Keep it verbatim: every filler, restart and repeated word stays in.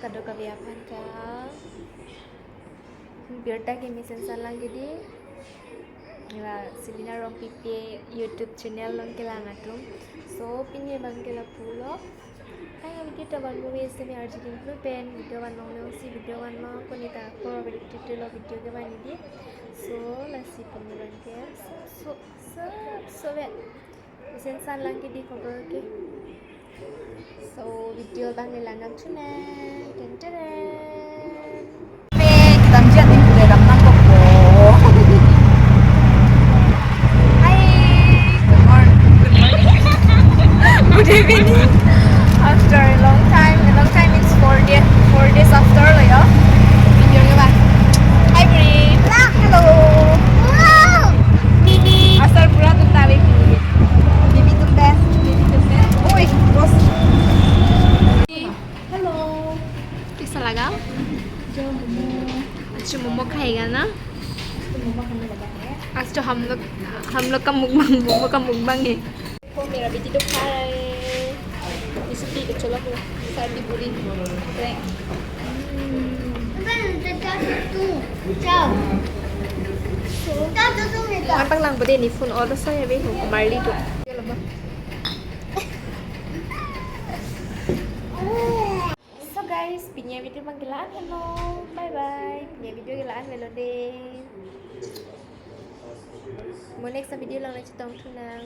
Ado kave aphan ke birta ke mesen san lang ke di. Iwa Selina Rongpipi YouTube channel along kelang atum. So, pini abang ke lapulo. Hai, video ta van movie semi arjudin flu pen video van long long si video van long ko neta ko video lo video ke van di. So, lasi pini abang ke so so so so ve. Mesen san lang ke di khobor ke. So, video abang le la-an chunang. Ten ten ten. Pe, kita mesti ating kuda dam nang kok po. Hi, good morning. Good morning. Good evening. After a long time, a long time means four day, four days after lo ya. Video ke ba? Hi, Bri. Hello. Wow. Asal pura tu tarik ni. Baby the best, baby the best. Oi, bos. Hello. कैसा लगा? जो मोमो। आज जो मोमो खाएगा ना? तो मोमो खाने लगा है। आज तो हम लोग, हम लोग का mukbang, मोमो का mukbang है। Ko mera bidi do khai. Isi pi ke cholok lo. Sar di buri. Kre. Ciao. Ciao, ciao, ciao. Ang panglang budi ni phone all so ya be ho marli do. So guys, pini video abang ke la-an lo. Bye bye. Pini video ke la-an lo de. Mo next video along le chetong thunang.